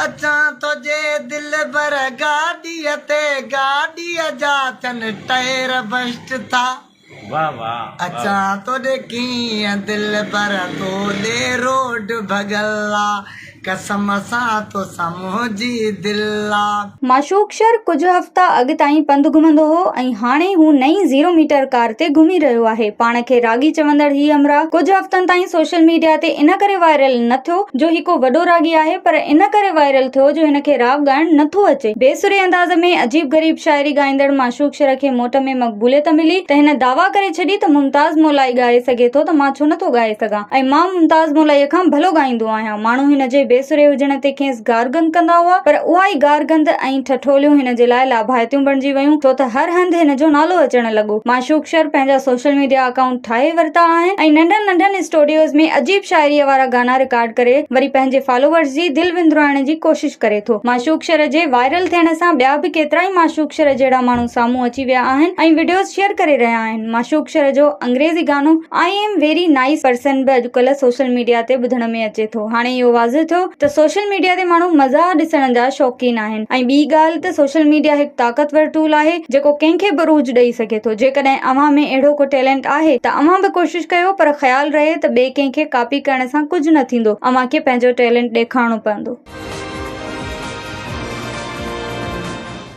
اچان ٿو جي دلبر گاڏيء تي گاڏيء جا ٿين ٽئر بسٽ ٿا. واه واه. اچان تو ڏي ڪيئن دلبر تو ڏي روڊ ڀڳل آ قسم سان تو سان منهنجي دل آ. معشوق شر ڪجهه هفتا اڳ تائين پنڌ گهمندو هو ۽ هاڻي هو نئين زيرو ميٽر ڪار تي گهمي رهيو آهي. پاڻ کي راڳي چوندڙ هي همراهه ڪجهه هفتن تائين سوشل ميڊيا تي ان ڪري وائرل نه ٿيو جو هي ڪو وڏو راڳي آهي پر ان ڪري وائرل ٿيو جو هن کي راڳ ڳائڻ نه ٿو اچي. بي سري انداز ۾ عجيب غريب شاعري ڳائيندڙ معشوق شر کي موٽ ۾ مقبوليت ملي ته هن دعويٰ ڪري ڇڏي ته ممتاز مولائي ڳائي سگهي ٿو ته مان ڇو نٿو ڳائي سگهان ۽ مان ممتاز مولائيء کان ڀلو ڳائيندو آهيان. ماڻهو هن جي بي سري هجڻ تي کيس گارگند ڪندا هئا پر اها ئي گارگند ۽ ٺٺوليون هن جي لاء لاڀائتيون بڻجي ويون ڇو ته هر هنڌ هن جو نالو اچڻ لڳو. معشوق شر پنهنجا سوشل ميڊيا اڪائونٽ ٺاهي ورتا آهن ۽ ننڍن ننڍن اسٽوڊيوز ۾ عجيب شاعريء وارا گانا رڪارڊ ڪري وري پنهنجي فالوورز جي دل وندرائڻ جي ڪوشش ڪري ٿو. معشوق شر جي وائرل ٿيڻ سان ٻيا به ڪيترائي معشوق شر جهڙا ماڻهو سامهون اچي ويا آهن ۽ وڊيوز شيئر ڪري رهيا آهن. معشوق شر جو انگريزي گانو I am very nice person به اڄڪلهه سوشل ميڊيا تي ٻڌڻ ۾ اچي ٿو. هاڻي اهو واضح ٿيو ته سوشل ميڊيا تي ماڻهو مزاح ڏسڻ جا شوقين آهن ۽ ٻي ڳالهه ته سوشل ميڊيا هڪ طاقتور ٽول آهي جيڪو ڪنهن کي به عروج ڏئي سگهي ٿو. جيڪڏهن اوهان ۾ اهڙو ڪو ٽيلنٽ آهي ته اوهان به ڪوشش ڪيو پر خيال رهي ته ٻئي ڪنهن کي ڪاپي ڪرڻ سان ڪجهه نه ٿيندو اوهان کي پنهنجو ٽيلنٽ ڏيکارڻو پوندو.